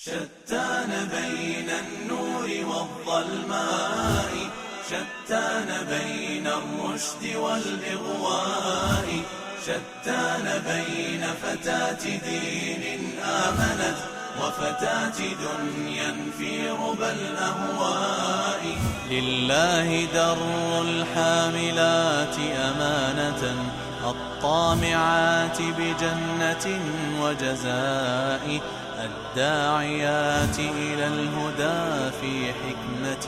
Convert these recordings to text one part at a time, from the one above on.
شتان بين النور والظلماء، شتان بين الرشد والإغواء، شتان بين فتاة دين آمنت وفتاة دنيا في ربى الأهواء. لله در الحاملات أمانة، الطامعات بجنة وجزاء، الداعيات إلى الهدى في حكمة،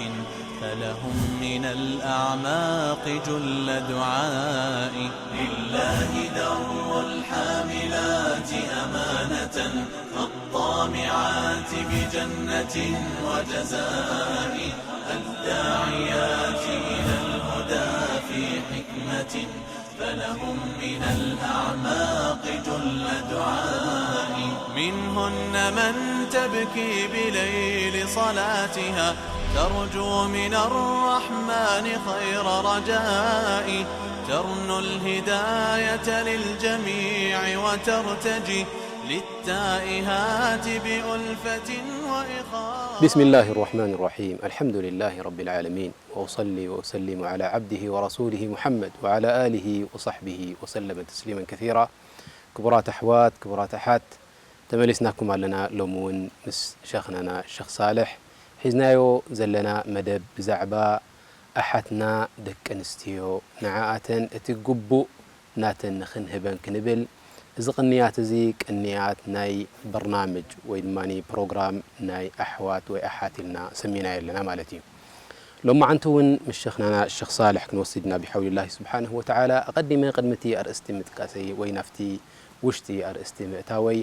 فلهم من الأعماق جل دعاء. لله در الحاملات أمانة، الطامعات بجنة وجزاء، الداعيات إلى الهدى في حكمة، فلهم من الأعماق جل دعاء. منهن من تبكي بليل صلاتها، ترجو من الرحمن خير رجاء، ترنو الهداية للجميع وترتجي، للتائهات بألفة وإخاء. بسم الله الرحمن الرحيم. الحمد لله رب العالمين. وأصلي وأسلم على عبده ورسوله محمد وعلى آله وصحبه وسلم تسليما كثيرا. ክቡራት ኣሕዋት፣ ክቡራት ኣሓት፣ ተመሊስናኩም ኣለና። ሎሚ እውን ምስ ሸኽናና ሸኽ ሳልሕ ሒዝናዮ ዘለና መደብ ብዛዕባ ኣሓትና ደቂ ኣንስትዮ፣ ንዓኣተን እቲ ግቡእ ናተን ንኽንህበን ክንብል፣ እዚ ቅንያት እዚ ቅንያት ናይ በርናምጅ ወይ ድማ ፕሮግራም ናይ ኣሕዋት ወይ ኣሓት ኢልና ሰሚናዮ ኣለና ማለት እዩ። ሎማዓንቲ እውን ምስ ሸኽናና ሸኽ ሳልሕ ክንወስድ ኢና ብሓውሊላሂ ስብሓንሁ ወተዓላ። ኣቐዲመ ቅድሚ እቲ ኣርእስቲ ምጥቃሰይ ወይ ናብቲ ውሽጢ ኣርእስቲ ምእታወይ፣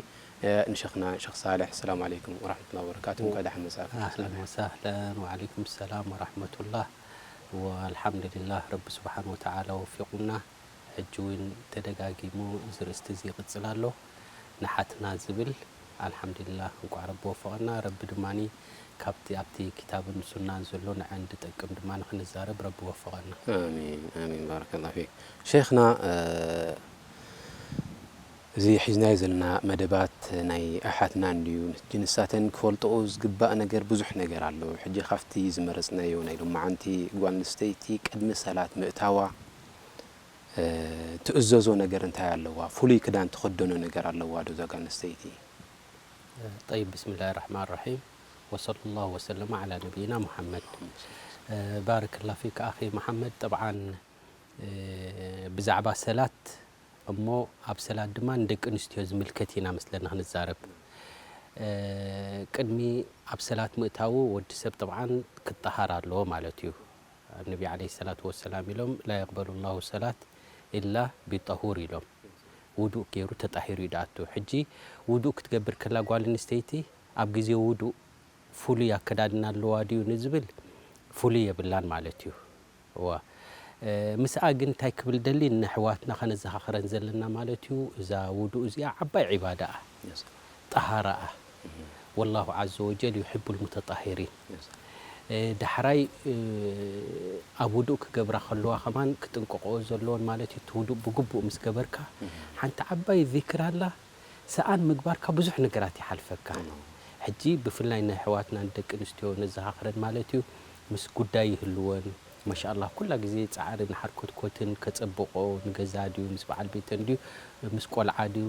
እ፣ ንሸኽና ሸኽ ሳልሕ ሰላም ዓለይኩም ወራሕመቱላሂ ወበረካቱ። እንኳዕ ደሓን መጻእካ ሸኽ ኣህለን ሳልሕ። ወሳህለን ወዓለይኩም ሰላም ወራሕመቱላህ ወአልሓምዱሊላህ ረቢ ስብሓን ወተዓላ ወፊቑና። ሕጂ እውን ተደጋጊሙ እዚ ርእስቲ እዚ ይቕጽል ኣሎ። ንሓትና ዝብል ኣልሓምዱሊላህ እንቋዕ ረቢ ወፈቐና። ረቢ ድማ ካብቲ ኣብቲ ኪታብን ሱናን ዘሎ ንዐን ድጠቅም ድማ ንኽንዛረብ ረቢ ወፈቐና። ኣሚን ኣሚን ባረከላ ፊክ ሸይኽና። እ፣ እዚ ሒዝናዮ ዘለና መደባት ናይ ኣሓትና እንድዩ። ሕጂ ንሳተን ክፈልጥኦ ዝግባእ ነገር ብዙሕ ነገር ኣሎ። ሕጂ ካብቲ ዝመረጽናዮ ናይ ሎማዓንቲ ጓል ኣንስተይቲ ቅድሚ ሰላት ምእታዋ፣ እ፣ ትእዘዞ ነገር እንታይ ኣለዋ? ፍሉይ ክዳን ትኸደኖ ነገር ኣለዋ ዶ እዛ ጓል ኣንስተይቲ? ጠይብ ብስምላህ ራሕማን ራሒም ወሰለ ላሁ ወሰለማ ዓላ ነቢይና ሙሓመድ። ባረከላ ፊክ ኣኺ መሓመድ። ጠብዓን ብዛዕባ ሰላት እሞ ኣብ ሰላት ድማ ንደቂ ኣንስትዮ ዝምልከት ኢና መስለኒ ክንዛረብ። ቅድሚ ኣብ ሰላት ምእታዉ ወዲ ሰብ ጠብዓን ክጠሃር ኣለዎ ማለት እዩ። ነቢ ዓለይሂ ሰላቱ ወሰላም ኢሎም ላ የቅበሉ ላሁ ሰላት ኢላ ቢጠሁር ኢሎም። ውዱእ ገይሩ ተጣሂሩ እዩ ድኣቱ። ሕጂ ውዱእ ክትገብር ከላ ጓል ኣንስተይቲ ኣብ ግዜ ውዱእ ፍሉይ ኣከዳድና ኣለዋ ድዩ ንዝብል ፍሉይ የብላን ማለት እዩ። እዋ ምስኣ ግን እንታይ ክብል ደሊ ንኣሕዋትና ከነዘኻኽረን ዘለና ማለት እዩ። እዛ ውዱእ እዚኣ ዓባይ ዒባዳ እያ። ጠሃራ እያ። ወላሁ ዓዘ ወጀል ዩሒቡ ልሙተጣሂሪን። ዳሕራይ ኣብ ውዱእ ክገብራ ከለዋ ከማን ክጥንቀቆ ዘለዎን ማለት እዩ። እቲ ውዱእ ብግቡእ ምስ ገበርካ ሓንቲ ዓባይ ዚክር ኣላ። ሰኣን ምግባርካ ብዙሕ ነገራት ይሓልፈካ። ሕጂ ብፍላይ ንኣሕዋትና ንደቂ ኣንስትዮ ነዘኻኽረን ማለት እዩ። ምስ ጉዳይ ይህልወን ማሻኣላህ ኩላ ግዜ ፃዕርን ሓርኮትኮትን ከፀብቆ ንገዛ ድዩ ምስ በዓል ቤተን ድዩ ምስ ቆልዓ ድዩ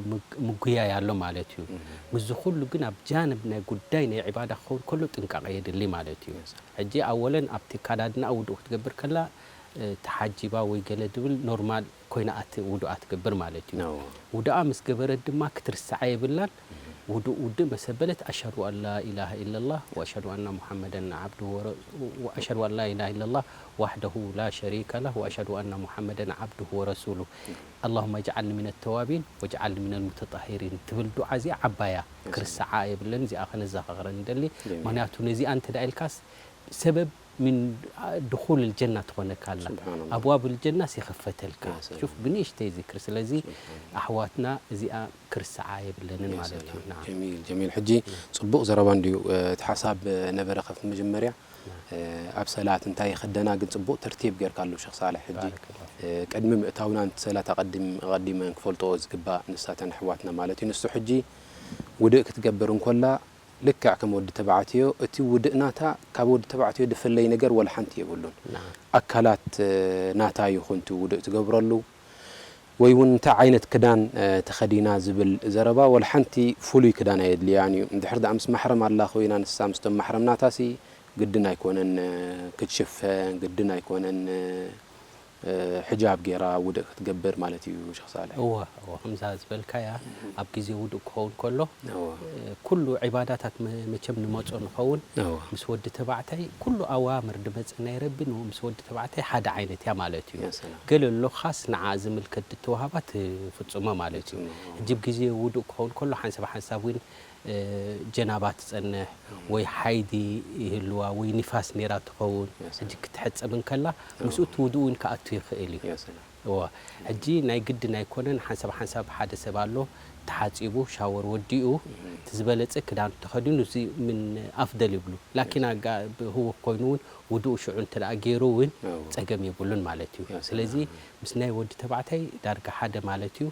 ምጉያይ ኣሎ ማለት እዩ። ምስዚ ኩሉ ግን ኣብ ጃንብ ናይ ጉዳይ ናይ ዒባዳ ክኸውን ከሎ ጥንቃቐ የድሊ ማለት እዩ። ሕጂ ኣወለን ኣብቲ ኣካዳድናኣ ውዱእ ክትገብር ከላ ተሓጂባ ወይ ገለ ድብል ኖርማል ኮይና ኣት ውዱኣ ትገብር ማለት እዩ። ውዱኣ ምስ ገበረት ድማ ክትርስዓ የብላን። ውዱእ ውድእ መሰበለት ኣሽሀዱ ኣን ላ ኢላሃ ኢለላህ ወኣሽሀዱ ኣና ሙሐመደን ዓብዱሁ ወረ- ወኣሽሀዱ ኣን ላ ኢላሃ ኢለላህ ዋሕደሁ ላ ሸሪከ ለህ ወኣሽሀዱ ኣና ሙሐመደን ዓብዱሁ ወረሱሉ ኣላሁመ እጅዓልኒ ሚነ ተዋቢን ወእጅዓልኒ ሚነል ሙተጣሂሪን ትብል ዱዓ እዚኣ ዓባያ ክርስዓ የብለን። እዚኣ ከነዘኻኽረ ንደሊ። ምክንያቱ ነዚኣ እንተ ኢልካስ ሰበብ ምን ድኹል ልጀና ትኾነካ ኣላ። ኣብዋብ ልጀናስ ይኽፈተልካ። ሹፍ ብንእሽተይ ዚክር። ስለዚ ኣሕዋትና እዚኣ ክርስዓ የብለንን ማለት እዩ። ናም። ጀሚል ጀሚል። ሕጂ ጽቡቕ ዘረባ እንድዩ። እቲ ሓሳብ ነበረ ካብቲ መጀመርያ ኣብ ሰላት እንታይ ይኸደና ግን ጽቡቕ ተርቲብ ጌርካ ኣሎ ሸኽ ሳልሕ። ሕጂ ቅድሚ ምእታውና ነቲ ሰላት ኣቐዲም ኣቐዲመን ክፈልጥኦ ዝግባእ ንሳተን ኣሕዋትና ማለት እዩ። ንሱ ሕጂ ውድእ ክትገብር እንኮላ ልክዕ ከም ወዲ ተባዕትዮ እቲ ውድእ ናታ ካብ ወዲ ተባዕትዮ ድፍለይ ነገር ወላ ሓንቲ የብሉን። ናም ኣካላት ናታ ይኹን እቲ ውድእ ትገብረሉ ወይ እውን እንታይ ዓይነት ክዳን ተኸዲና ዝብል ዘረባ ወላ ሓንቲ ፍሉይ ክዳን ኣየድልያን እዩ። እንድሕር ደኣ ምስ ማሕረም ኣላ ኮይና ንሳ ምስቶም ማሕረም ናታሲ ግድን ኣይኮነን ክትሽፈን፣ ግድን ኣይኮነን ሕጃብ ጌራ ውድእ ክትገብር ማለት እዩ ሸኽ ሳልሕ። እወ እወ ከምዛ ዝበልካያ ኣብ ግዜ ውዱእ ክኸውን ከሎ ኩሉ ዒባዳታት መቸም ንመጾ ንኸውን። ምስ ወዲ ተባዕታይ ኩሉ ኣዋምር ድመጸ ናይ ረቢ ምስ ወዲ ተባዕታይ ሓደ ዓይነት እያ ማለት እዩ። ገለ ኣሎ ኻስ ንዓ ዝምልከት ድተዋህባ ትፍጽሞ ማለት እዩ። ሕጂ ብ ግዜ ውዱእ ክኸውን ከሎ ሓንሳብ ሓንሳብ እውን ጀናባ ትጸንሕ ወይ ሓይዲ ይህልዋ ወይ ኒፋስ ኔራ ትኸውን ሕጂ ክትሕጸብ እንከላ ምስኡ እቲ ውዱእ እውን ክኣቱ ይኽእል እዩ። እዋ ሕጂ ናይ ግድን ኣይኮነን ሓንሳብ ሓንሳብ ሓደ ሰብ ኣሎ ተሓጺቡ ሻወር ወዲኡ እቲ ዝበለጸ ክዳን ተኸዲኑ እዚ ምን ኣፍደል ይብሉ ላኪን ኣጋ ህወኽ ኮይኑ እውን ውዱኡ ሽዑ እንተ ደኣ ገይሩ እውን ጸገም የብሉን ማለት እዩ። ስለዚ ምስ ናይ ወዲ ተባዕታይ ዳርጋ ሓደ ማለት እዩ።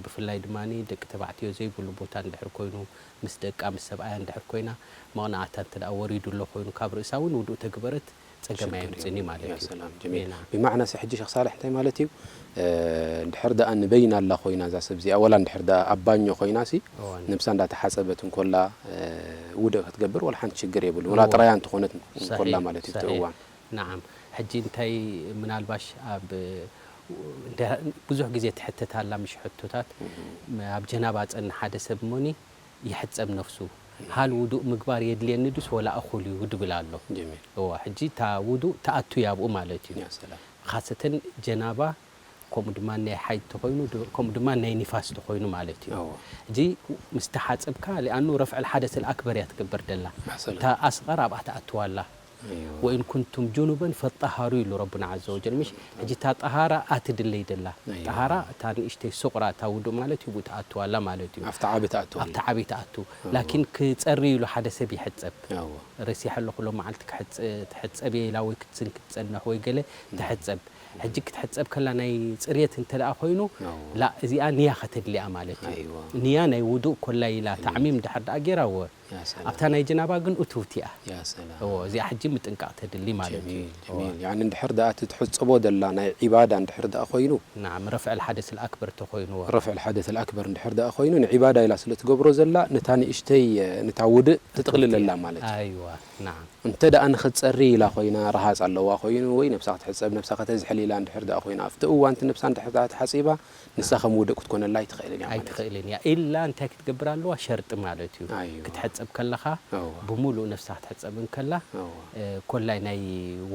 ብፍላይ ድማ ደቂ ተባዕትዮ ዘይብሉ ቦታ እንድሕር ኮይኑ ምስ ደቃ ምስ ሰብኣያ እንድሕር ኮይና መቕናዕታ እንተ ደኣ ወሪዱ ኣሎ ኮይኑ ካብ ርእሳ እውን ውዱእ ተግበረት ጸገም ኣየምጽእን እዩ ማለት እዩ። ሰላም ጀሚል። ብማዕና ሲ ሕጂ ሸኽ ሳልሕ እንታይ ማለት እዩ? እንድሕር ደኣ ንበይና ኣላ ኮይና እዛ ሰብ እዚኣ ወላ እንድሕር ደኣ ኣብ ባኞ ኮይና ሲ ነብሳ እንዳተሓጸበት እንኮላ ውድእ ክትገብር ወላ ሓንቲ ሽግር የብሉ ወላ ጥራያ እንተኾነት እንኮላ ማለት እዩ። እቲ እዋን ናዓም ሕጂ እንታይ ምናልባሽ ኣብ ብዙሕ ግዜ ትሕተት ኣላ ምሽ ሕቶታት ኣብ ጀናባ ጸኒ ሓደ ሰብ ሞኒ ይሕጸብ ነፍሱ ሃል ውዱእ ምግባር የድልየኒ ድዩስ ወላ እኹል እዩ ድብል ኣሎ። እዋ ሕጂ እታ ውዱእ ትኣቱ እያ ኣብኡ ማለት እዩ። ኻሰተን ጀናባ ከምኡ ድማ ናይ ሓይድ ተኾይኑ ከምኡ ድማ ናይ ኒፋስ ተኾይኑ ማለት እዩ። ሕጂ ምስ ተሓጸብካ ሊኣኑ ረፍዕ ልሓደስ ልኣክበር እያ ትገብር ደላ። እታ ኣስቐር ኣብኣ ትኣትዋ ኣላ። وإن كنتم جنبا فاطهروا ኢሉ ረቡና عز وجل ምሽ ሕጂ እታ ጠሃራ ኣትድለይ ደላ ጠሃራ እታ ንእሽተይ ሱቕራ እታ ውዱእ ማለት እዩ ብኡ ትኣትዋላ ማለት እዩ ኣብቲ ዓቢ ትኣቱ ኣብቲ ዓቢ ትኣቱ ላኪን ክጸሪ ኢሉ ሓደ ሰብ ይሕጸብ ረሲሐ ኣለኹ ሎ መዓልቲ ትሕጸብ እየ ኢላ ወይ ክትስንክ ትጸንሕ ወይ ገለ ትሕጸብ ሕጂ ክትሕጸብ ከላ ናይ ጽርየት እንተ ደኣ ኮይኑ ላ እዚኣ ንያ ከተድልያ ማለት እዩ ንያ ናይ ውዱእ ኮላ ኢላ ታዕሚም ድሕር ደኣ ጌራ ወ ኣብታ ናይ ጀናባ ግን እትውቲ እያ። እዎ እዚኣ ሕጂ ምጥንቃቕ ተድሊ ማለት እዩ። ጀሚል ጀሚል ያኒ እንድሕር ደኣ እቲ ትሕጽቦ ደላ ናይ ዒባዳ እንድሕር ደኣ ኮይኑ ናም ረፍዕ ልሓደስ ልኣክበር ተኾይንዎ ረፍዕ ልሓደስ ልኣክበር እንድሕር ደኣ ኮይኑ ንዒባዳ ኢላ ስለ ትገብሮ ዘላ ነታ ንእሽተይ ነታ ውድእ ትጥቕልለላ ማለት እዩ። ኣይዋ ናም እንተ ደኣ ንኽትጸሪ ኢላ ኮይና ረሃጽ ኣለዋ ኮይኑ ወይ ነብሳ ክትሕጸብ ነብሳ ከተዝሕል ኢላ እንድሕር ደኣ ኮይና ኣብቲ እዋንቲ ነብሳ እንድሕር ደኣ ተሓጺባ ንሳ ከም ውዱእ ክትኮነላ ኣይትኽእልን እያ ማለት እዩ። ኣይትኽእልን እያ ኢላ እንታይ ክትገብር ኣለዋ ሸርጢ ማለት እዩ። ኣይዋ። ክትሕጸብ ከለኻ እዋ። ብምሉእ ነፍሳ ክትሕጸብ እንከላ እዋ። እ፣ ኮላይ ናይ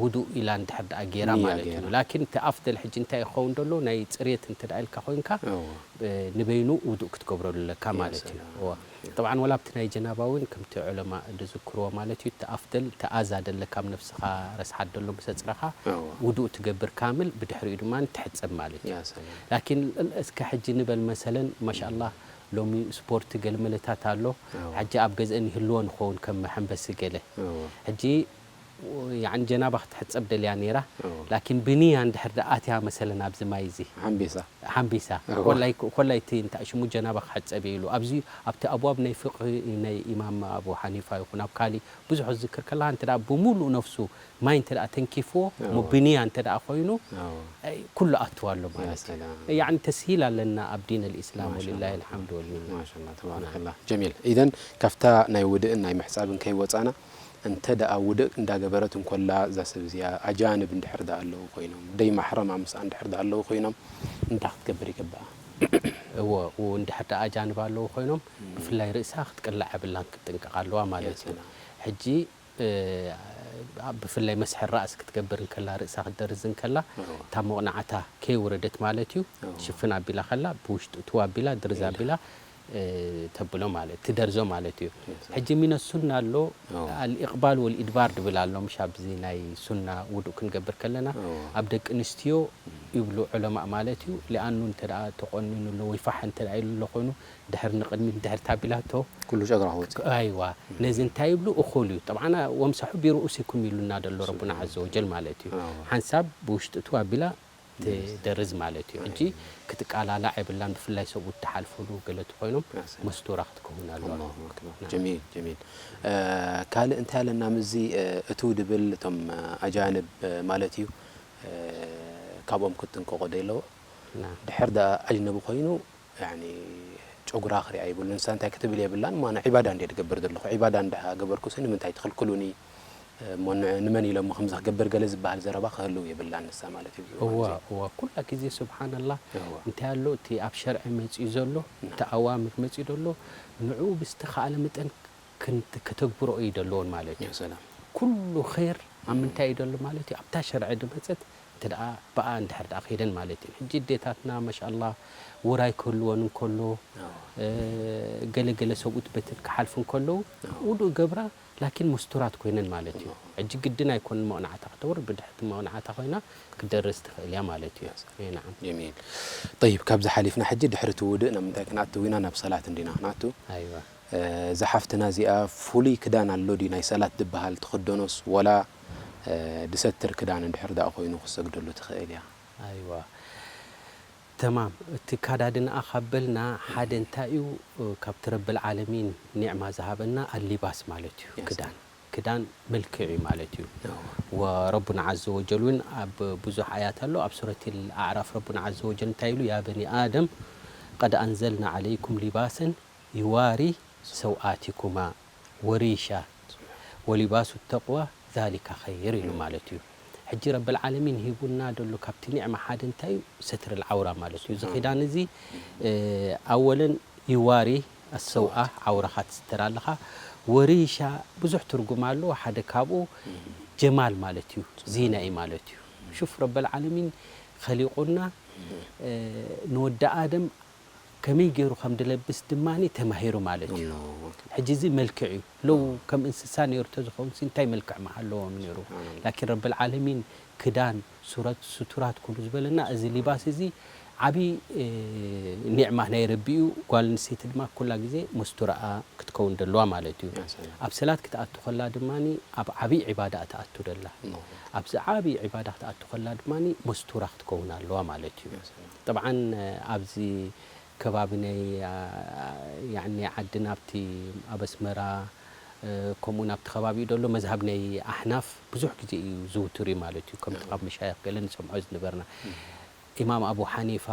ውዱእ ኢላ እንድሕር ደኣ ጌራ ንያ ማለት ጌራ። እዩ። ላኪን እቲ ኣፍደል ሕጂ እንታይ ይኸውን ደሎ ናይ ጽሬት እንተ ደኣ ኢልካ ኮይንካ እዋ። እ፣ ንበይኑ ውዱእ ክትገብረሉ ኣለካ ማለት እዩ። ሰላም። እዋ። ጠብዓን ወላ ኣብቲ ናይ ጀናባ እውን ከምቲ ዑለማ ዝዝክርዎ ማለት እዩ እቲ ኣፍደል እቲ ኣዛ ደለካ ኣብ ነፍስኻ ረስሓት ደሎ ምስ ኣፅረኻ እዋ። ውዱእ ትገብር ካምል ብድሕሪኡ ድማ ትሕፀብ ማለት እዩ ያ ሰላም ላኪን እስከ ሕጂ ንበል መሰለን ማሻኣላህ ሎሚ ስፖርት ገለመለታት ኣሎ እዋ። ሕጂ ኣብ ገዝአን ይህልዎ ንኸውን ከም መሐንበሲ ገለ እዋ። ሕጂ ያዕኒ ጀናባ ክትሕፀብ ደልያ ነይራ እዎ። ላኪን ብንያ እንድሕር ደኣ ኣትያ መሰለን ኣብዚ ማይ እዚ ሓምቢሳ ሓምቢሳ እዎ። ኮላይ ኮላይ እቲ እንታይ ሽሙ ጀናባ ክሕፀብ እየ ኢሉ ኣብዚ ኣብቲ ኣብዋብ ናይ ፍቅሂ ናይ ኢማም ኣቡ ሓኒፋ ይኹን ኣብ ካሊ ብዙሕ ዝዝክር ከለካ እንተ ደኣ ብሙሉእ ነፍሱ ማይ እንተ ደኣ ተንኪፍዎ እሞ እዎ። ብንያ እንተ ደኣ ኮይኑ እዎ። ኣይ፣ ኩሉ ኣትዋ ኣሎ ያ ማለት እዩ ሰላም። ያዕኒ ተስሂል ኣለና ኣብ ዲን ልእስላም ማሻ ወሊላሂ ኣላህ። ልሓምድ ወልሚና ማሻ ኣላህ ተባረከላህ ጀሚል ኢዘን ካብታ ናይ ውድእን ናይ ምሕፃብን ከይወፃና እንተ ደኣ ውድእ እንዳገበረት እንኮላ እዛ ሰብ እዚኣ ኣጃንብ እንድሕር ደኣ ኣለዉ ኮይኖም ደይ ማሕረማ ምስኣ እንድሕር ደኣ ኣለዉ ኮይኖም እንታይ ክትገብር ይግብኣ? እወ ው እንድሕር ደኣ ኣጃንብ ኣለዉ ኮይኖም ብፍላይ ርእሳ ክትቅላዕ የብላን ክትጥንቀቕ ኣለዋ ማለት እዩ። ሰላም። ሕጂ እ፣ ኣብ ብፍላይ መስሐ ራእስ ክትገብር እንከላ ርእሳ ክትደርዝ እንከላ እዎ። እታ መቕናዕታ ከይወረደት ማለት እዩ እዎ። ሽፍን ኣቢላ ከላ ብውሽጡ ትው ኣቢላ ድርዝ ኢላ። ኣቢላ ተብሎ ማለት ትደርዞ ማለት እዩ። ሕጂ ሚነ ሱና ኣሎ ኣልኢቅባል ወልኢድባር ድብል ኣሎ ምሽ ኣብዚ ናይ ሱና ውዱእ ክንገብር ከለና ኣብ ደቂ ኣንስትዮ ይብሉ ዑለማእ ማለት እዩ። ሊኣኑ እንተ ደኣ ተቆኒኑ ኣሎ ወይ ፋሕ እንተ ደኣ ኢሉ ኣሎ ኮይኑ ድሕር ንቅድሚት ድሕር ታቢላቶ ኩሉ ጨግራ ክወፅእ ኣይዋ ነዚ እንታይ ይብሉ እኹል እዩ። ጠብዓና ወምሰሑ ቢሩኡሲኩም ኢሉና ደሎ ረቡና ዓዘ ወጀል ማለት እዩ። ሓንሳብ ብውሽጢ እቲ ኣቢላ ትደርዝ ማለት እዩ። ሕጂ ክትቃላላዕ የብላን፣ ብፍላይ ሰብኡት ትሓልፈሉ ገለ ተኾይኖም ያ ሰላም። መስቱራ ክትከውን ኣለዋ። ኣላሁ ኣክበር። ጀሚል፣ ጀሚል። እ፣ ካልእ እንታይ ኣለና ምስዚ፣ እ፣ እትው ድብል እቶም፣ እ፣ ኣጃንብ፣ እ፣ ማለት እዩ፣ እ፣ ካብኦም ክትጥንቀቑ ዶ ኣለዎ? ናም። ድሕር ደኣ ኣጅነቢ ኮይኑ፣ ያኒ፣ ጨጉራ ክሪኣ ይብሉ። ንሳ እንታይ ክትብል የብላን፣ እሞ ኣነ ዒባዳ እንድየ ዝገብር ዘለኹ፣ ዒባዳ እንድሓ ገበርኩሲ ንምንታይ ትኽልክሉኒ? እሞ ን-፣ ንመን ኢለ እሞ ከምዚ ክገብር ገለ ዝበሃል ዘረባ ክህልው የብላን ንሳ ማለት እዩ። እዋ፣ እዋ፣ ኩላ ግዜ ስብሓንላህ እዋ። እንታይ ኣሎ፣ እቲ ኣብ ሸርዒ መፂኡ ዘሎ፣ እቲ ኣዋምር መፂኡ ዘሎ፣ ንዕኡ ብዝተኻእለ መጠን ክን-፣ ከተግብሮ እዩ ዘለዎን ማለት እዩ። ያ ሰላም። ኩሉ ኸይር ኣብ ምንታይ እዩ ዘሎ ማለት እዩ? ኣብታ ሸርዒ ዝመፀት እንተ ደኣ ብኣ እንድሕር ደኣ ከይደን ማለት እዩ። ሕጂ ኣዴታትና ማሻኣላህ ውራይ ክህልወን እንከሎ፣ ኣዎ። እ፣ ገለ ገለ ሰብኡት በትን ክሓልፉ እንከለዉ ውዱእ ገብራ፣ ላኪን መስቱራት ኮይነን ማለት እዩ። ሕጂ ግድን ኣይኮንን መቕናዕታ ክተውርድ፣ ብድሕርቲ መቕናዕታ ኮይና ክትደርስ ትኽእል እያ ማለት እዩ። እ፣ ነዓም። ጀሚል። ጠይብ፣ ካብዚ ሓሊፍና ሕጂ ድሕሪ እቲ ውድእ ናብ ምንታይ ክንኣትው ኢና? ናብ ሰላት እንዲና ክንኣቱ። ኣይዋ። እ፣ እዛ ሓፍትና እዚኣ ፍሉይ ክዳን ኣሎ ድዩ ናይ ሰላት ዝበሃል ትኽደኖስ፣ ወላ፣ እ፣ ድሰትር ክዳን እንድሕር ደኣ ኮይኑ ክሰግደሉ ትኽእል እያ? ኣይዋ። ተማም። እቲ ካዳድንኣ ካብ በልና ሓደ እንታይ እዩ? እ፣ ካብቲ ረብል ዓለሚን ኒዕማ ዝሃበና ኣሊባስ ማለት እዩ። የስ። ክዳን። ክዳን መልክዕ እዩ ማለት እዩ። ኣዎ። ወረቡና ዓዘ ወጀል እውን ኣብ ብዙሕ ኣያት ኣሎ። ኣብ ሱረት ኣዕራፍ ረቡና ዓዘ ወጀል እንታይ ኢሉ? ያ በኒ ኣደም ቀድ ኣንዘልና ዓለይኩም ሊባሰን ይዋሪ ሰውኣቲኩማ ወሪሻ ወሊባሱ ተቅዋ ዛሊካ ኸይር ኢሉ ማለት እዩ። ሕጂ ረብል ዓለሚን ሂቡና ደሎ ካብቲ ኒዕማ ሓደ እንታይ እዩ? ሰትር ልዓውራ ማለት እዩ። እዚ ኺዳን እዚ፣ እ፣ ኣወለን ይዋሪ ኣሰውኣ ዓውራኻ ትስተር ኣለኻ። ወሪሻ ብዙሕ ትርጉም ኣለዎ። ሓደ ካብኡ ጀማል ማለት እዩ፣ ዚና እዩ ማለት እዩ። ሹፍ ረብል ዓለሚን ኸሊቑና፣ እ፣ ንወዲ ኣደም ከመይ ገይሩ ከም ድለብስ ድማኒ ተማሂሩ ማለት እዩ። ኣላሁ ኣክበር። ሕጂ እዚ መልክዕ እዩ። ለው ከም እንስሳ ነይሩ ተዝኸውን ሲ እንታይ መልክዕ ምሃለዎም ነይሩ? ላኪን ረብል ዓለሚን ክዳን፣ ሱረት፣ ስቱራት ኩሉ ዝበለና እዚ ሊባስ እዚ ዓብዪ፣ እ፣ ኒዕማ ናይ ረቢ እዩ። ጓል ኣንስተይቲ ድማ ኩላ ግዜ መስቱራኣ ክትከውን ደለዋ ማለት እዩ። ያ ሰላም። ኣብ ሰላት ክትኣቱ ከላ ድማኒ ኣብ ዓብዪ ዒባዳ ትኣቱ ደላ። ኣላሁ ኣብዚ ዓብዪ ዒባዳ ክትኣቱ ከላ ድማኒ መስቱራ ክትከውን ኣለዋ ማለት እዩ። ያ ሰላም። ጠብዓን ኣብዚ ከባቢ ናይ፣ አ፣ ያኒ ዓድና ኣብቲ ኣብ ኣስመራ፣ እ፣ ከምኡ ናብቲ ከባቢኡ ደሎ መዝሃብ ናይ ኣሕናፍ ብዙሕ ግዜ እዩ ዝውቱር እዩ ማለት እዩ። ከምቲ ካብ መሻይኽ ገለ ንሰምዖ ዝነበርና። ኢማም ኣቡ ሓኒፋ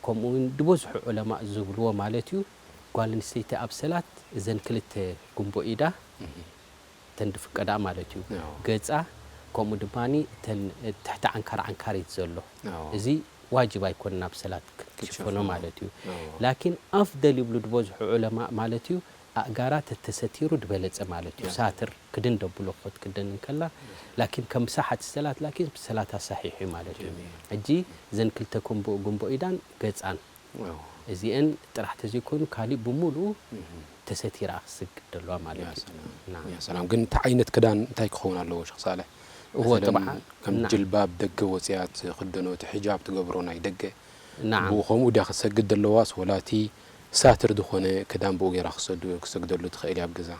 ከምኡ እውን ዝበዝሑ ዑለማእ ዝብልዎ ማለት እዩ። ጓል ኣንስተይቲ ኣብ ሰላት እዘን ክልተ ጉንቦ ኢዳ እተን ድፍቀዳ ማለት እዩ። ኣዎ። ገጻ ከምኡ ድማኒ እተን ትሕቲ ዓንካር ዓንካሪት ዘሎ። ኣዎ። እዚ ዋጅብ ኣይኮነን ኣብ ሰላት ክትሽፈኖ ክትሽፈኖ። ማለት እዩ። ኣዎ። ላኪን ኣፍደል ይብሉ ድበዝሑ ዑለማ ማለት እዩ። ኣእጋራ ተተሰቲሩ ድበለጸ ማለት እዩ። ያ። ሳትር ክድን ደብሎ ክትክደን እንከላ፣ ላኪን ከም ሳሓት ሰላት ላኪን ሰላታ ሳሒሕ እዩ ማለት እዩ። ጀሚል። ሕጂ እዘን ክልተ ጉንቦ፣ ጉንቦ ኢዳን ገጻን ኣዎ። እዚአን ጥራሕ ተዘይኮይኑ ካሊእ ብምሉኡ ተሰቲራ ክስግድ ደለዋ ማለት ያ እዩ። ሰላም። ናም። ያ ሰላም። ግን እቲ ዓይነት ክዳን እንታይ ክኸውን ኣለዎ ሸኽ ሳልሕ? እዎ፣ መሰለን ጠብዓን፣ ከም ናም። ጅልባብ ደገ ወፅያ ትኽደኖ፣ እቲ ሕጃብ ትገብሮ ናይ ደገ ናም። ብኡ ከምኡ ድያ ክሰግድ ደለዋስ ወላ እቲ ሳትር ዝኾነ ክዳን ብኡ ገይራ ክሰዱ-፣ ክሰግደሉ ትኽእል እያ ኣብ ገዛ?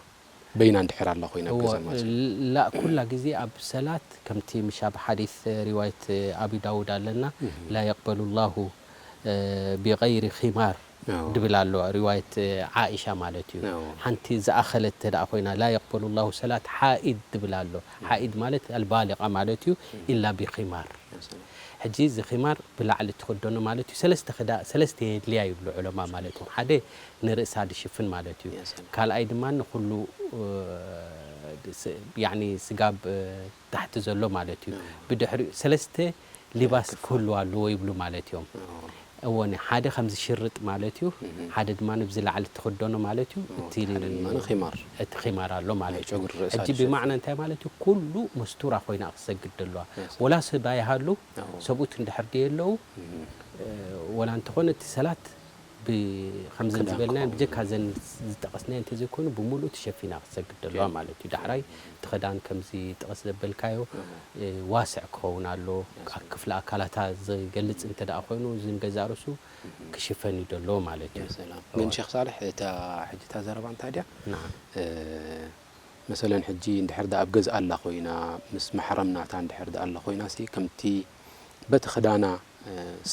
በይና እንድሕር ኣላ ኮይና ኣብ እዎ፣ ገዛ ማለት እዩ። ላ ኩላ ግዜ ኣብ ሰላት ከምቲ ምሽ ኣብ ሓዲስ ሪዋየት ኣቢ ዳውድ ኣለና፣ ላ የቅበሉ ላሁ፣ እ፣ ቢገይሪ ኺማር ኣዎ። ድብል ኣሎ ሪዋየት ዓኢሻ ማለት እዩ። ኣዎ። ሓንቲ ዝኣኸለት እንተ ደኣ ኮይና ላ የቅበሉ ላሁ ሰላት ሓኢድ ድብል ኣሎ። ሓኢድ ማለት ኣልባሊቃ ማለት እዩ። ኢላ ቢኺማር። ሕጂ እዚ ኺማር ብላዕሊ ትኽደኖ ማለት እዩ። ሰለስተ ክዳ-፣ ሰለስተ የድልያ ይብሉ ዑለማ ማለት እዩ። ሓደ ንርእሳ ድሽፍን ማለት እዩ። ያ ሰላም። ካልኣይ ድማ ንኹሉ፣ እ፣ ስ-፣ ያኒ ስጋብ፣ እ፣ ታሕቲ ዘሎ ማለት እዩ። ብድሕሪኡ ሰለስተ ሊባስ ክህሉ ኣለዎ ይብሉ ማለት እዮም። እወኒ፣ ሓደ ከምዚ ሽርጥ ማለት እዩ። ሓደ ድማ ንብዚ ላዕሊ ትኽደኖ ማለት እዩ። እቲ ሓደ ድማ ኺማር። እቲ ኺማር ኣሎ ማለት እዩ። ጨጉሪ ርእሳ ሕጂ ድሸፍን። ብማዕና እንታይ ማለት እዩ? ኩሉ መስቱራ ኮይና ክሰግድ ደለዋ። ወላ ሰብኣይ ሃሉ፣ ኣዎ። ሰብኡት እንድሕር ድየለዉ፣ እ፣ ወላ እንተኾነ እቲ ሰላት ብ-፣ ከምዘን ክዳን ዝበልናዮ ክኸውን። ብጀካ ዘን ዝጠቐስናዮ እንተዘይኮይኑ ብምሉኡ ተሸፊና ክትሰግድ ደለዋ ማለት እዩ። ዳሕራይ እቲ ክዳን ከምዚ ጥቕስ ዘበልካዮ፣ እ፣ ዋስዕ ክኸውን ኣሎ። ክፍሊ ኣካላታ ዝገልጽ እንተ ደኣ ኮይኑ፣ እዚ ንገዛእ ርእሱ ክሽፈን እዩ ደለዎ ማለት እዩ። ያ ሰላም። ግን ሼኽ ሳልሕ፣ እታ ሕጂ እታ ዘረባ እንታይ ድያ? ነዓም። እ፣ መሰለን ሕጂ እንድሕር ደኣ ኣብ ገዝኣ ኣላ ኮይና፣ ምስ ማሕረም ናታ እንድሕር ደኣ ኣላ ኮይና ሲ፣ ከምቲ በቲ ክዳና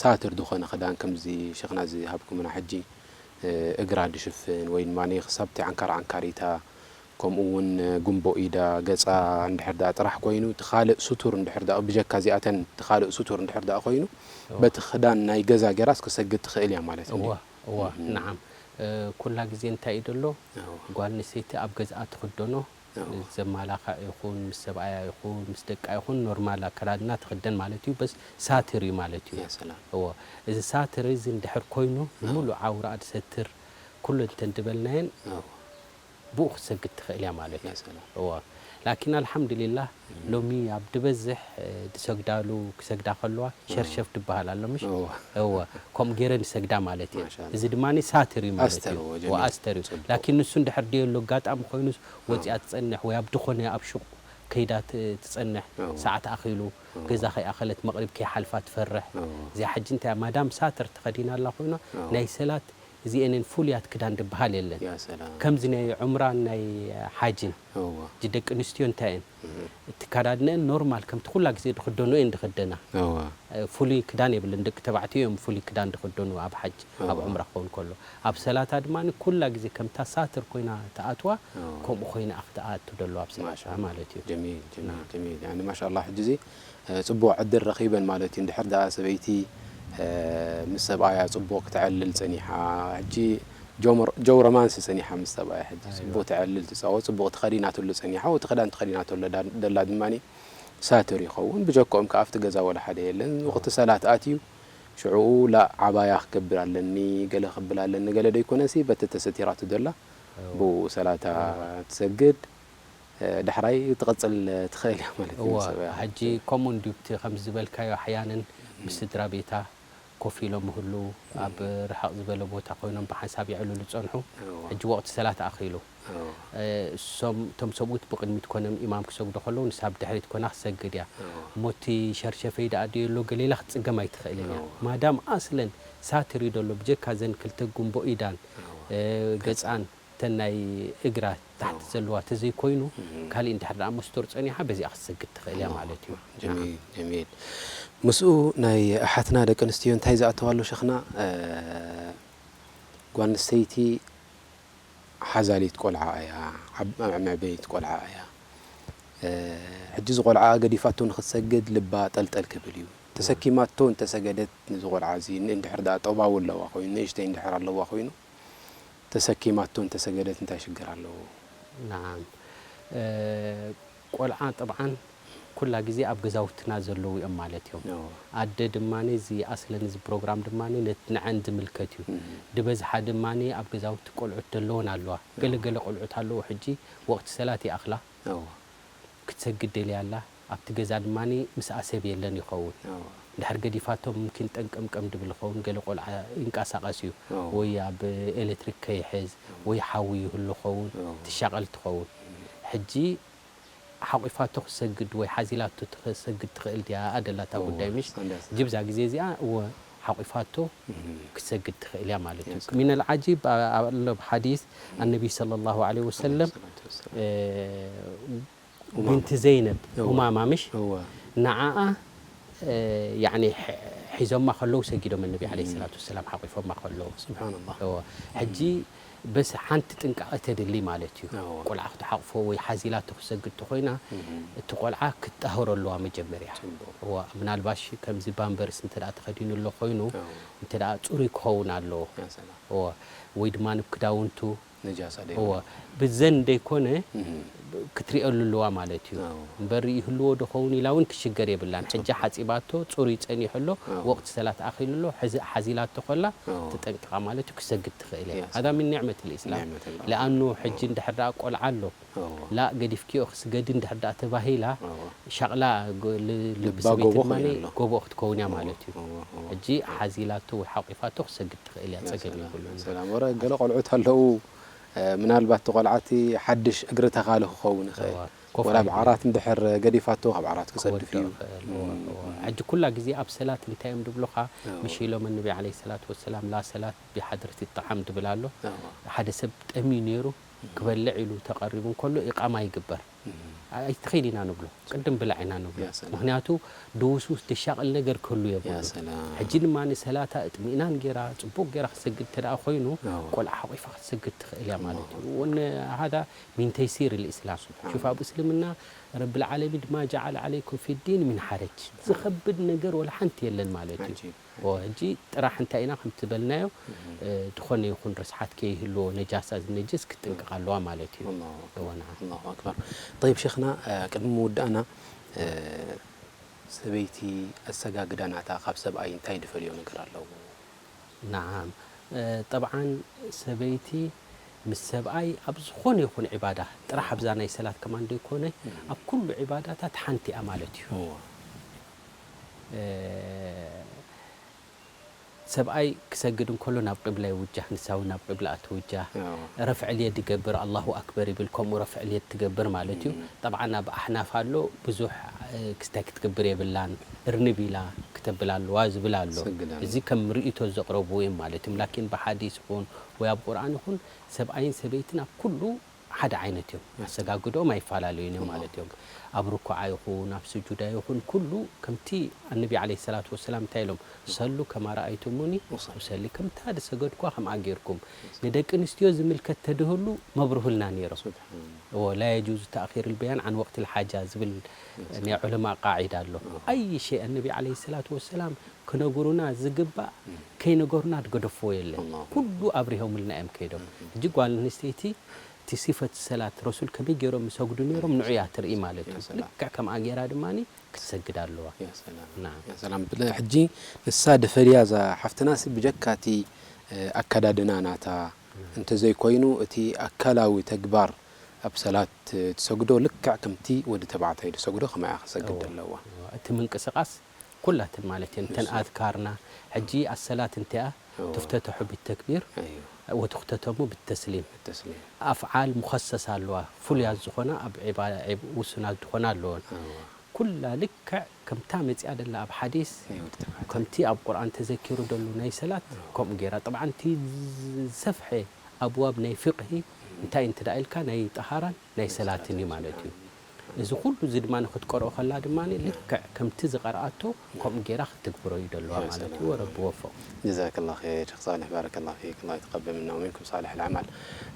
ሳትር ዝኾነ ክዳን ከምዚ ሸኽና ዝሃብኩምና ሕጂ እግራ ድሽፍን ወይ ድማ ክሳብቲ ዓንካር ዓንካሪታ ከምኡ እውን ጉንቦ ኢዳ ገፃ እንድሕር ደኣ ጥራሕ ኮይኑ እቲ ካልእ ስቱር እንድሕር ደኣ ብጀካ እዚኣተን እቲ ካልእ ስቱር እንድሕር ደኣ ኮይኑ በቲ ክዳን ናይ ገዛ ገይራስ ክሰግድ ትኽእል እያ ማለት እዩ። እዋ እዋ ንዓም ኩላ ግዜ እንታይ እዩ ደሎ ጓል ኣንስተይቲ ኣብ ገዝኣ ትኽደኖ ዘማላኽዕ ይኹን ምስ ሰብኣያ ይኹን ምስ ደቃ ይኹን ኖርማል ኣከዳድና ትኽደን ማለት እዩ። በስ ሳትር እዩ ማለት እዩ። እዎ እዚ ሳትር እዚ እንድሕር ኮይኑ ንሙሉእ ዓውራኣ ዝሰትር ኩሉ እንተን ዝበልናየን ብኡ ክትሰግድ ትኽእል እያ ማለት እዩ። እዎ ላኪን ኣልሓምዱሊላህ ሎሚ ኣብ ድበዝሕ ድሰግዳሉ ክሰግዳ ከለዋ ሸርሸፍ ድበሃል ኣሎ ምሽ? እዎ ከምኡ ገይረን ይሰግዳ ማለት እየን። እዚ ድማ ሳትር እዩ ማለት እዩ። ኣስተር እዩ። ላኪን ንሱ እንድሕር ድየሉ ኣጋጣሚ ኮይኑስ ወፂኣ ትፀንሕ ወይ ኣብ ድኾነ ኣብ ሹቕ ከይዳ ትፀንሕ ሰዓት ኣኺሉ ገዛ ከይኣኸለት መቕሪብ ከይሓልፋ ትፈርሕ። እዚኣ ሕጂ እንታይ ማዳም ሳትር ተኸዲና ኣላ ኮይና ናይ ሰላት እዚኤንን ፍሉያት ክዳን ድበሃል የለን። ከምዚ ናይ ዑምራን ናይ ሓጅን ደቂ ኣንስትዮ እንታይ እየን ትከዳድነአን ኖርማል ከምቲ ኩላ ግዜ ድኽደኖ እየን ድኽደና። ፍሉይ ክዳን የብለን። ደቂ ተባዕትዮ እዮም ፍሉይ ክዳን ድኽደኑ ኣብ ሓጅ ኣብ ዑምራ ክኸውን ከሎ። ኣብ ሰላታ ድማ ኩላ ግዜ ከምታ ሳትር ኮይና ትኣትዋ ከምኡ ኮይና ክትኣቱ ደሎ ኣብ ሰላታ ማለት እዩ። ጀሚል ጀሚል ጀሚል ያኒ ማሻላ ሕጂ እዚ ፅቡቕ ዕድል ረኺበን ማለት እዩ። እንድሕር ደኣ ሰበይቲ ምስ ሰብኣያ ፅቡቕ ክተዕልል ፀኒሓ ሕጂ ጀው ሮማንስ ፀኒሓ ምስ ሰብኣያ ሕጂ ፅቡቕ ተዕልል ትፃወት ፅቡቕ ተኸዲናትሉ ፀኒሓ እቲ ክዳን ተኸዲናትሉ ደላ ድማ ሳትር ይኸውን። ብጀክኦም ከዓ ኣብቲ ገዛ ወላ ሓደ የለን። ወቕቲ ሰላት ኣትዩ ሽዕኡ ላእ ዓባያ ክገብር ኣለኒ ገለ ክብል ኣለኒ ገለ ደይኮነሲ በቲ ተሰቲራቱ ደላ ብኡ ሰላታ ትሰግድ ዳሕራይ ትቐጽል ትኽእል እያ ማለት እዩ። እዋ፣ ሰብኣያ። ሕጂ ከምኡ እንድዩ እቲ ከምዚ ዝበልካዮ ኣሕያንን ምስ ስድራ ቤታ ኮፍ ኢሎም ይህልዉ፣ ኣብ ርሕቕ ዝበለ ቦታ ኮይኖም ብሓንሳብ የዕልሉ ዝጸንሑ። እዋ። ሕጂ ወቕቲ ሰላት ኣኺሉ። እዋ። እ፣ እሶም፣ እቶም ሰብኡት ብቕድሚት ኮኖም ኢማም ክሰግዱ ከለዉ ንሳ ብድሕሪት ኮና ክትሰግድ እያ። እዋ። እሞ እቲ ሸርሸፈይ ደኣ ድዩ ኣሎ ገለ ኢላ ክትጽገም ኣይትኽእልን እያ። እዋ። ማዳም ኣስለን ሳትር እዩ ደሎ ብጀካ እዘን ክልተ ጉንቦ ኢዳን እዋ። እ፣ ገጻን እተን ናይ እግራ ታሕቲ ዘለዋ ተዘይኮይኑ ካሊእ እንድሕር ደኣ መስቶር ጸኒሓ በዚኣ ክትሰግድ ትኽእል እያ ማለት እዩ። ጀሚል ጀሚል። ምስኡ ናይ ኣሓትና ደቂ ኣንስትዮ እንታይ ዝኣተዋ ኣሎ ሸኽና እ፣ ጓል ኣንስተይቲ ሓዛሊት ቆልዓ እያ፣ ዓብ- መዕበይት ቆልዓ እያ። እ፣ ሕጂ እዚ ቆልዓ ገዲፋቶ ንክትሰግድ ልባ ጠልጠል ክብል እዩ። ተሰኪማቶ እንተሰገደት ንዚ ቆልዓ እዚ ን- እንድሕር ደኣ ጠባዊ ኣለዋ ኮይኑ ንእሽተይ እንድሕር ኣለዋ ኮይኑ ተሰኪማቶ እንተሰገደት እንታይ ሽግር ኣለዎ? ናዓም ቆልዓ ጠብዓን ኩላ ግዜ ኣብ ገዛውትና ዘለዉ እዮም ማለት እዮም። ኣደ ድማ እዚ ኣስለን እዚ ፕሮግራም ድማ ንዐን ዝምልከት እዩ። ድበዝሓ ድማ ኣብ ገዛውቲ ቆልዑት ዘለወን ኣለዋ። ገለ ገለ ቆልዑት ኣለዉ ሕጂ ወቕቲ ሰላት ይኣኽላ ክትሰግድ ደልያ ኣላ። ኣብቲ ገዛ ድማ ምስኣ ሰብ የለን ይኸውን። ድሕር ገዲፋቶም ምምኪን ጠንቀምቀም ድብል ይኸውን፣ ገለ ቆልዓ ይንቀሳቐስ እዩ ወይ ኣብ ኤሌክትሪክ ከይሕዝ ወይ ሓዊ ይህሉ ይኸውን ትሻቐል ትኸውን። ሕጂ ሓቒፋቶ ክሰግድ ወይ ሓዚላቶ ክሰግድ ትኽእል ድያ ኣደላታ ጉዳይ ምሽ? ጅብዛ ግዜ እዚኣ እወ ሓቒፋቶ ክሰግድ ትኽእል እያ ማለት እዩ። ሚነል ዓጂብ ኣሎ ብሓዲስ ኣነቢ ሰለላሁ ዐለይሂ ወሰለም ቢንቲ ዘይነብ ኡማማ ምሽ ንዓኣ ያኒ ሒዞማ ከለዉ ሰጊዶም ነቢ ዓለይሂ ሰላቱ ወሰላም ሓቂፎማ ከለዉ ስብሓንላህ። እወ ሕጂ በስ ሓንቲ ጥንቃቐ ተድሊ ማለት እዩ። ቆልዓ ክትሓቕፎ ወይ ሓዚላቶ ክትሰግድ ተኾይና እቲ ቆልዓ ክትጣህሮ ኣለዋ መጀመርያ። እወ ምናልባሽ ከምዚ ባምበርስ እንተ ደኣ ተኸዲኑ ኣሎ ኮይኑ እንተ ደኣ ፅሩይ ክኸውን ኣለዎ። እወ ወይ ድማ ንብ ክዳውንቱ ነጃሳ ዶ እወ ይኾነ? ብዘን ደይኮነ እህ። ክትሪኦ ልልዋ ማለት እዩ። ኣዎ። እምበር ይህልዎ ዶ ኸውን ኢላ እውን ክሽገር የብላን። ሕጂ ሓፂባቶ ፅሩይ ፀኒሑ ኣሎ፣ ኣዎ። ወቕቲ ሰላት ኣኺሉ ኣሎ፣ ሕዚ ሓዚላቶ ከላ ኣዎ። ትጠንቅቓ ማለት እዩ፣ ክሰግድ ትኽእል እያ። ያ ሃዛ ሰላም። ሚን ኒዕመት ልእስላም። ኒዕመት ኣላህ። ለኣኑ ሕጂ ኣዎ። እንድሕር ደኣ ቆልዓ ኣሎ፣ ኣዎ። ላ ገዲፍኪዮ ክስገዲ እንድሕር ደኣ ተባሂላ፣ ኣዎ። ሻቕላ ጎ- ል- ልቢ ልባ ሰበይቲ ጎቦ ድማ ኮይኑ ኣሎ። ጎቦ ክትከውን እያ ኣዎ፣ ማለት እዩ። ኣዎ፣ ኣዎ። ሕጂ ሓዚላቶ ወይ ሓቂፋቶ ክሰግድ ትኽእል እያ፣ ያ ጸገም ሰላም፣ የብሉን። ያ ሰላም። ወረ ገለ ቆልዑት ኣለዉ፣ እ፣ ምናልባት እቲ ቆልዓ እቲ ሓድሽ እግሪ ተኻሊ ክኸውን ይኽእል። እዋ፣ ኮፍ ወላ ኣብ ኣይብልን። ዓራት እንድሕር ገዲፋቶ ካብ ዓራት ክጸድፍ ክወድቕ እዩ። ይኽእል። እዋ፣ እም፣ እዋ። እም። ሕጂ ኩላ ግዜ ኣብ ሰላት እንታይ እዮም ድብሉኻ? እዋ። ምሽ ኢሎም ነቢ ዓለይሂ ሰላቱ ወሰላም፣ "ላ ሰላት ቢሓድረቲ ጠዓም" ድብል ኣሎ። እዋ። ሓደ ሰብ ጠምዩ ነይሩ፣ ክበልዕ ኢሉ ተቐሪቡ እንከሎ ኢቃማ ይግበር። እም። ኣይትኸይድ ኢና ንብሎ፣ ቅድም ብላዕ ኢና ንብሎ። ያ ሰላም። ምኽንያቱ ድውስውስ ድሻቕል ነገር ክህሉ የብሉ። ያ ሰላም። ሕጂ ድማ ንሰላታ እጥሚእናን ጌራ ጽቡቕ ጌራ ክሰግድ እንተ ደኣ ኮይኑ፣ ኣዎ። ቆልዓ ሓቂፋ ክትሰግድ ትኽእል እያ ማለት እዩ። ወነ ሃዛ ሚን ተይሲር ልእስላም። ሹፍ፣ ኣብ እስልምና ረብል ዓለሚን ድማ ጀዓለ ዓለይኩም ፊዲን ሚን ሓረጅ፣ ዝኸብድ ነገር ወላ ሓንቲ የለን ማለት እዩ። ዓጂብ። ኦ፣ ሕጂ ጥራሕ እንታይ ኢና ከም ትበልናዮ፣ እ፣ ዝኾነ ይኹን ርስሓት ከይህልዎ፣ ነጃሳ ዝነጅስ ክትጥንቀቕ ኣለዋ ማለት እዩ። ኣላሁ ኣክበር። እወ፣ ነዓም። ኣላሁ ኣክበር። ጠይብ ሸይኽና፣ እ፣ ቅድሚ ምውዳእና፣ እ፣ ሰበይቲ ኣሰጋግዳ ናታ ካብ ሰብኣይ እንታይ ድፈልዮ ነገር ኣለዎ? ነዓም። እ፣ ጠብዓን ሰበይቲ ምስ ሰብኣይ ኣብ ዝኾነ ይኹን ዒባዳ፣ ጥራሕ ኣብዛ ናይ ሰላት ከማን ዘይኮነ፣ ኣብ ኩሉ ዒባዳታት ሓንቲ እያ ማለት እዩ። እወ። እ፣ ሰብኣይ ክሰግድ እንከሎ ናብ ቂብላ ይውጃህ፣ ንሳ እውን ናብ ቂብላ ትውጃህ። እወ። ረፍዕ ልየድ ይገብር፣ ኣላሁ ኣክበር ይብል፣ ከምኡ ረፍዕ ልየድ ትገብር ማለት እዩ። ጠብዓን ኣብ ኣሕናፍ ኣሎ፣ ብዙሕ፣ እ፣ ክስታይ ክትገብር የብላን፣ እርንብ ኢላ ክተብል ኣለዋ ዝብል ኣሎ። ትሰግድ ኣላ። እዚ ከም ርእይቶ ዘቕረቡ እዮም ማለት እዮም። ላኪን ብሓዲስ ይኹን ወይ ኣብ ቁርኣን ይኹን ሰብኣይን ሰበይትን ኣብ ኩሉ ሓደ ዓይነት እዮም። ኣሰጋግዶኦም ኣይፈላለዩን እዮም ማለት እዮም። ኣብ ርኩዓ ይኹን ኣብ ስጁዳ ይኹን ኩሉ ከምቲ ኣነቢ ዓለይሂ ሰላቱ ወሰላም እንታይ ኢሎም? "ሰሉ ከማ ረኣይቱሙኒ ኡሰሊ፣ ከምታ ዝሰገድኳ ከምኣ ጌርኩም." ንደቂ ኣንስትዮ ዝምልከት ተድህሉ መብርሁልና ነይሮም። ሱብሓን። እዎ፣ ላ የጁዙ ተእኺር ልበያን ዓን ወቅት ልሓጃ ዝብል ናይ ዑለማ ቃዒዳ ኣሎ። ኣይ ሸይ ኣነቢ ዓለይሂ ሰላቱ ወሰላም ክነግሩና ዝግባእ ከይነገሩና ዝገደፍዎ የለን። ኣላሁ ኩሉ ኣብሪሆምልና እዮም ከይዶም። ሕጂ ጓል ኣንስተይቲ እቲ ሲፈት ሰላት ረሱል ከመይ ገይሮም ይሰግዱ ነይሮም ንዑ እያ ትርኢ ማለት እዩ። ያ ሰላም። ልክዕ ከምኣ ገይራ ድማ ክትሰግድ ኣለዋ። ያ ሰላም። ናም። ያ ሰላም። ብለ ሕጂ ንሳ ድፈልያ እዛ ሓፍትና ሲ ብጀካ እቲ፣ እ፣ ኣከዳድና ናታ እንተዘይኮይኑ እቲ ኣካላዊ ተግባር ኣብ ሰላት ትሰግዶ ልክዕ ከምቲ ወዲ ተባዕታይ ዝሰግዶ ከማይ እያ ክሰግድ እዎ። ዘለዋ። እቲ ምንቅስቃስ ኩላትን ማለት እየን። እተን ንሱ። ኣዝካርና ሕጂ ኣሰላት እንቲኣ እዎ። ትፍተተሑ ቢተክቢር እዩ። ወትኽተተሙ ብተስሊም። ተስሊም። ኣፍዓል ሙኸሰስ ኣለዋ። ፍሉያት ዝኾና ኣብ ዒባ-፣ ዒብ-፣ ውሱናት ዝኾና ኣለወን። እዎ። ኩላ ልክዕ ከምታ መጺኣ ደላ ኣብ ሓዲስ ናይ ወዲ ተባዕታይ። ከምቲ ኣብ ቁርኣን ተዘኪሩ ደሉ ናይ ሰላት ከምኡ ገይራ። ጠብዓን እቲ ዝሰፍሐ ኣብዋብ ናይ ፍቅሂ እንታይ እንተ ደኣ ኢልካ ናይ ጠሃራን ናይ ሰላትን እዩ ማለት እዩ። እዚ ኩሉ እዚ ድማ ንክትቀርኦ ከላ ድማ ልክዕ ከምቲ ዝቀርኣቶ ከምኡ ገይራ ክትግብሮ እዩ ደለዋ ያ ማለት እዩ። ሰላም። ወረቢ ወፈቕ። ጀዛከላሁ ኸይር ሸኽ ሳልሕ፣ ባረከላሁ ፊክ፣ ኣላህ የተቀበል ምና ወሚንኩም ሳልሕ ልዓማል።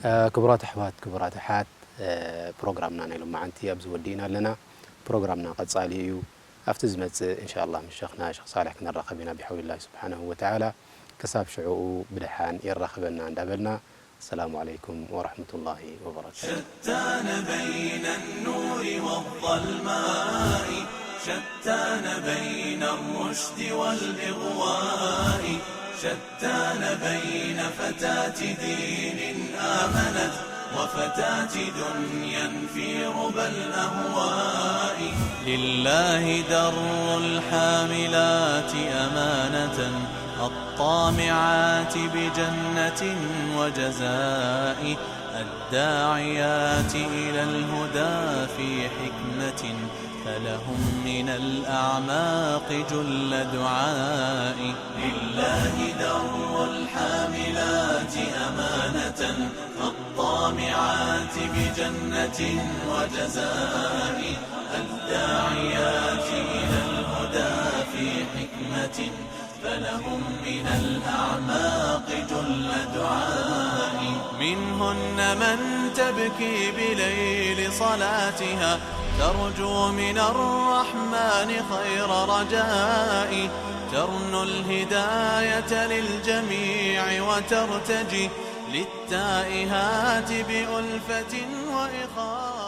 እ፣ ክቡራት ኣሕዋት፣ ክቡራት ኣሓት፣ እ፣ ፕሮግራምና ናይ ሎማዓንቲ ኣብዚ ወዲእና ኣለና። ፕሮግራምና ቀጻሊ እዩ። ኣብቲ ዝመጽእ እንሻ ኣላህ ምስ ሸኽና ሸኽ ሳልሕ ክንራኸብ ኢና ብሓውሊላሂ ስብሓነሁ ወተዓላ። ክሳብ ሽዑኡ ብደሓን የራኽበና እንዳበልና፣ ሰላሙ ዓለይኩም ወረሕመቱላሂ ወበረካቱ። شتان بين النور والظلماء، شتان بين الرشد والإغواء، شتان بين فتاة دين آمنت وفتاة دنيا في ربى الأهواء. لله در الحاملات أمانة، الطامعات بجنة وجزاء، الداعيات إلى الهدى في حكمة، فلهم من الأعماق جل دعاء. لله در الحاملات أمانة، الطامعات بجنة وجزاء، الداعيات إلى الهدى في حكمة، فلهم من الأعماق جل دعاء. منهن من تبكي بليل صلاتها، ترجو من الرحمن خير رجاء، ترنو الهداية للجميع وترتجي، للتائهات بألفة وإخاء.